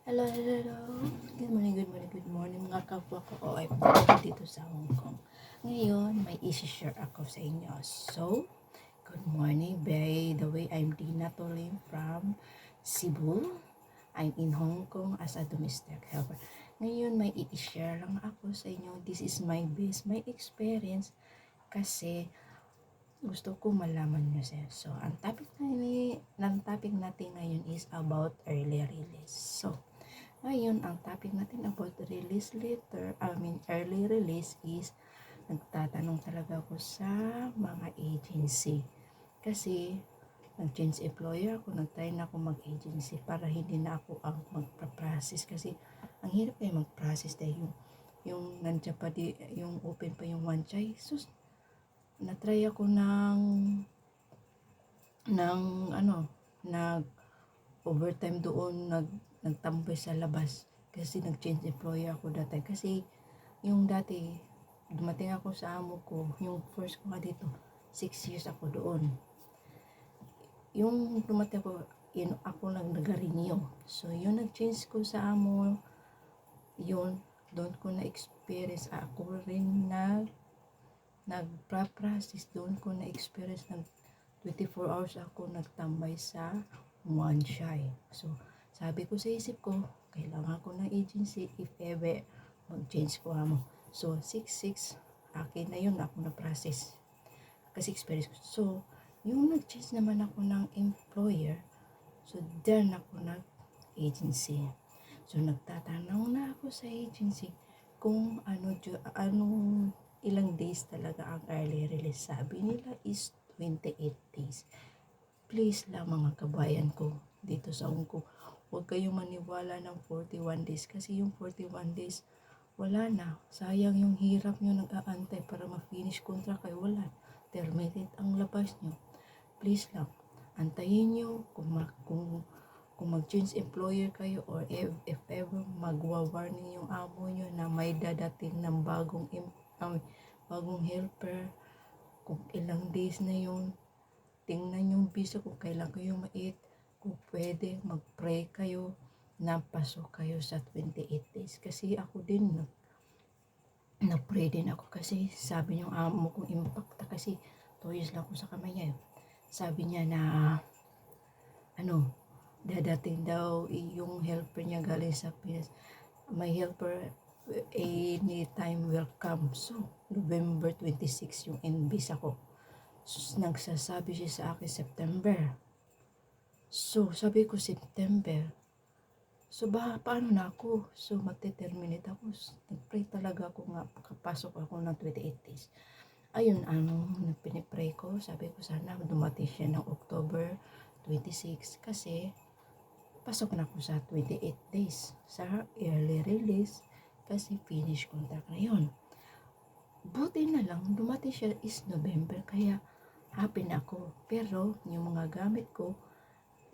Hello, hello. Good morning mga kapwa ko OFW dito sa Hong Kong. Ngayon, may isi-share ako sa inyo. So, good morning. By the way, I'm Dina Tolim from Cebu. I'm in Hong Kong as a domestic helper. Ngayon, may i-share lang ako sa inyo. This is my best, my experience. Kasi, gusto ko malaman nyo sir. So, ang topic natin ngayon is about early release. So, ngayon, ang topic natin about early release is nagtatanong talaga ako sa mga agency. Kasi, nag-change employer ako, nag-try na ako mag-agency para hindi na ako ang magpa-process. Kasi, ang hirap kayo mag-process dahil yung nandiyan pa yung open pa yung one chai. So, na-try ako nag overtime doon, nagtambay sa labas kasi nag-change employer ako dati. Kasi yung dati, dumating ako sa amo ko, yung first ko nga dito, 6 years ako doon. Yung dumating ako nag-renew. So, yung nag-change ko sa amo, yun, doon ko na-experience. Ako rin nag-process doon ko na-experience 24 hours ako nagtambay sa one shy. So, sabi ko sa isip ko, kailangan ko ng agency if ever mag-change ko amo. So, 6-6, akin na yun, ako na-process. Kasi experience ko. So, yung nag-change naman ako ng employer, so, dyan ako nag-agency. So, nagtatanong na ako sa agency kung anong ilang days talaga ang early release. Sabi nila is 28 days. Please lang mga kabayan ko dito sa Hong Kong, huwag kayong maniwala ng 41 days kasi yung 41 days wala na. Sayang yung hirap nyo nag-aantay para ma-finish contract kayo. Wala. Terminate ang labas nyo. Please lang, antayin nyo kung mag-change employer kayo or if ever magwa-warning yung amo nyo na may dadating ng bagong helper, kung ilang days na yun, tingnan yung visa kung kailan kayo mait, kung pwede mag-pray kayo na pasok kayo sa 28 days. Kasi ako din, nag-pray din ako kasi sabi yung amo kong impacta kasi 2 years lang ako sa kamay niya. Sabi niya na, dadating daw yung helper niya galing sa Pinas. May helper anytime will come. So, November 26 yung visa ko. So, nagsasabi siya sa akin September. So, sabi ko September. So, paano na ako? So, mati-terminate ako. Nag-pray talaga ako nga, kapasok ako ng 28 days. Ayun, pinipray ko. Sabi ko sana dumating siya ng October 26 kasi pasok na ako sa 28 days sa early release kasi finish contract na yun. Buti na lang, dumating siya is November, kaya happy na ako. Pero, yung mga gamit ko,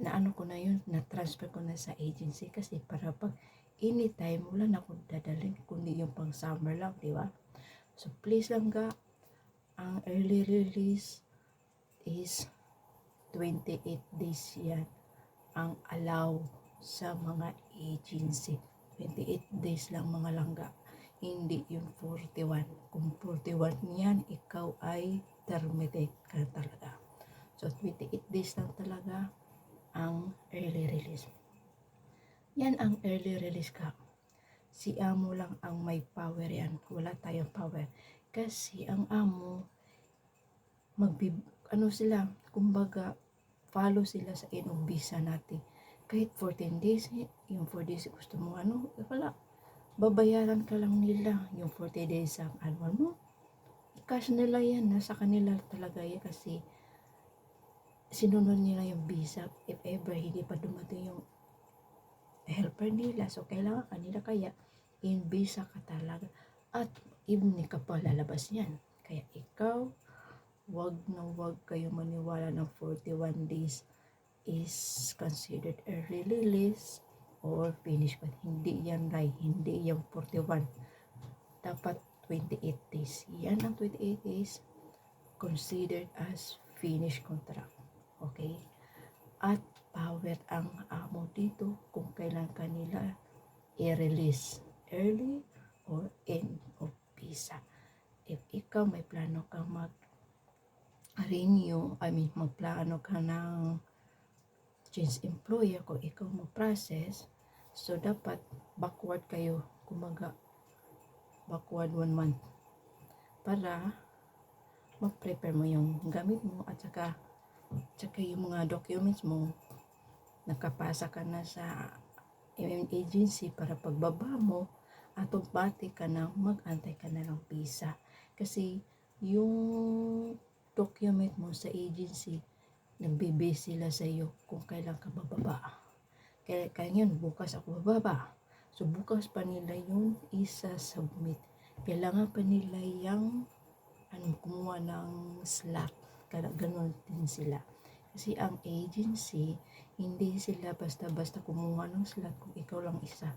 ko na yun, na-transfer ko na sa agency kasi para pag anytime, wala na akong dadalhin, kundi yung pang summer lang, di ba? So, please lang ang early release is 28 days yan ang allow sa mga agency. 28 days lang mga langga. Hindi yung 41. Kung 41 yan, ikaw ay terminate ka talaga. So, 28 days lang talaga ang early release. Yan ang early release ka. Si amo lang ang may power yan. Wala tayong power. Kasi ang amo, sila, kumbaga, follow sila sa inong visa natin. Kahit 14 days, yung 4 days gusto mo wala. Babayaran ka lang nila yung 40 days ang annual mo. I-cash nila yan, nasa kanila talaga yan kasi sinunod nila yung visa if ever hindi pa dumating yung helper nila. So, kailangan kanila kaya in visa ka talaga at even ka pa lalabas yan. Kaya ikaw, wag kayo maniwala ng 41 days is considered early release or finish, but hindi yan hindi yung 41, dapat 28 days. Yan ang 28 days considered as finish contract. Okay? At power ang amo dito kung kailan kanila i-release, early or end of visa. If ikaw may plano kang mag-renew, magplano ka ng change employer, kung ikaw mag-process, so dapat backward kayo, kumaga backward 1 month para mag-prepare mo yung gamit mo at saka yung mga documents mo, nakapasa ka na sa agency para pagbaba mo, automatic ka na mag-antay ka na ng visa. Kasi yung document mo sa agency, nagbibase sila sa iyo kung kailan ka bababa. Kaya yun, bukas ako bababa. So bukas pa nila yung isa-submit. Kailangan pa nila yung kumuha ng slot. Ganon din sila. Kasi ang agency, hindi sila basta-basta kumuha ng slot kung ikaw lang isa.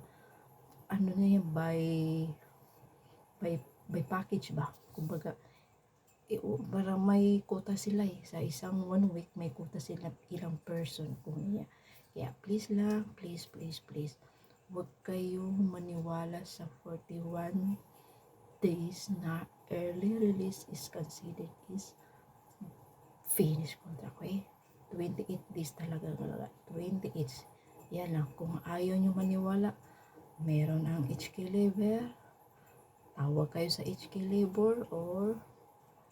Na yan, by package ba? Kumbaga, parang may quota sila sa isang 1 week, may quota sila ilang person kung niya. Kaya please lang, please, huwag kayong maniwala sa 41 days na early release is considered is finish contract, okay? 28 days talaga, 28. Yan lang, kung ayaw nyo maniwala, meron ang HK labor, tawag kayo sa HK labor or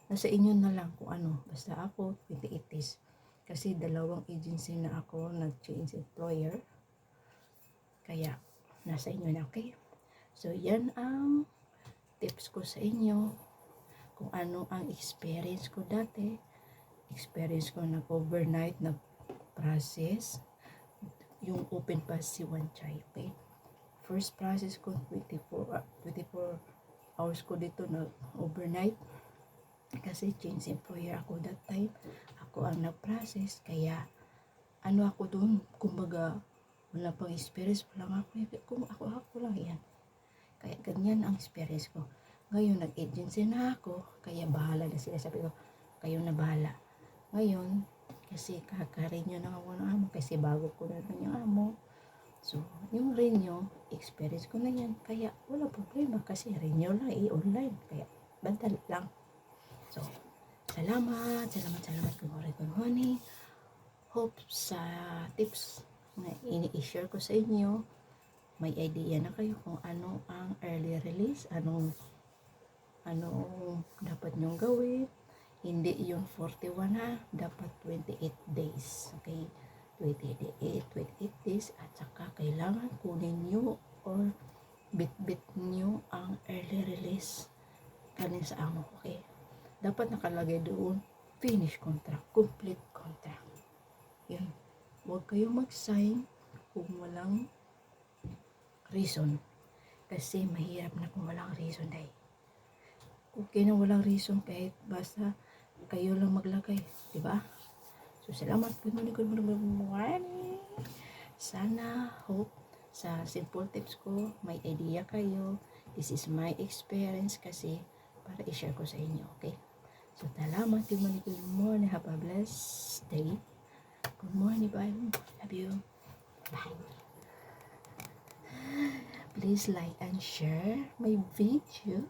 nasa inyo na lang kung ano. Basta ako, 28 days. Kasi dalawang agency na ako nag-change employer. Kaya, nasa inyo na, okay? So, yan ang tips ko sa inyo. Kung ano ang experience ko dati. Experience ko nag-overnight, nag-process. Yung open pass si Wanchay, okay? First process ko, 24 hours ko dito nag-overnight. Kasi change employer ako that time. Ako ang nag-process. Kaya, ako dun, kumbaga, wala pang experience, wala nga ako lang yan. Kaya ganyan ang experience ko. Ngayon, nag-agency na ako, kaya bahala na sila. Sabi ko, kayo na bahala. Ngayon, kasi kakarenew na ako ng amo, kasi bago ko na rin yung amo. So, yung renew, experience ko na yan. Kaya, wala problema, kasi renew lang, online. Kaya, badal lang. So, salamat good morning. Hope sa tips na ini-share ko sa inyo, may idea na kayo kung ano ang early release, anong dapat nyong gawin. Hindi yung 41 ha, dapat 28 days. Okay? 28 days at saka kailangan kunin nyo or bit nyo ang early release kanin sa amo. Okay? Dapat nakalagay doon, finish contract, complete contract. Yan. Huwag kayong mag-sign kung walang reason. Kasi mahirap na kung walang reason dahil. Okay na walang reason kahit basta kayo lang maglagay. Diba? So, salamat. Good morning. Sana, hope, sa simple tips ko, may idea kayo. This is my experience kasi para i-share ko sa inyo. Okay? So, salamat. Good morning. Have a blessed day. Good morning. Bye. Love you. Bye. Please like and share my video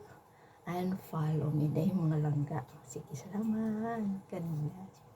and follow me dahil mga langga. Sige, salamat. God bless.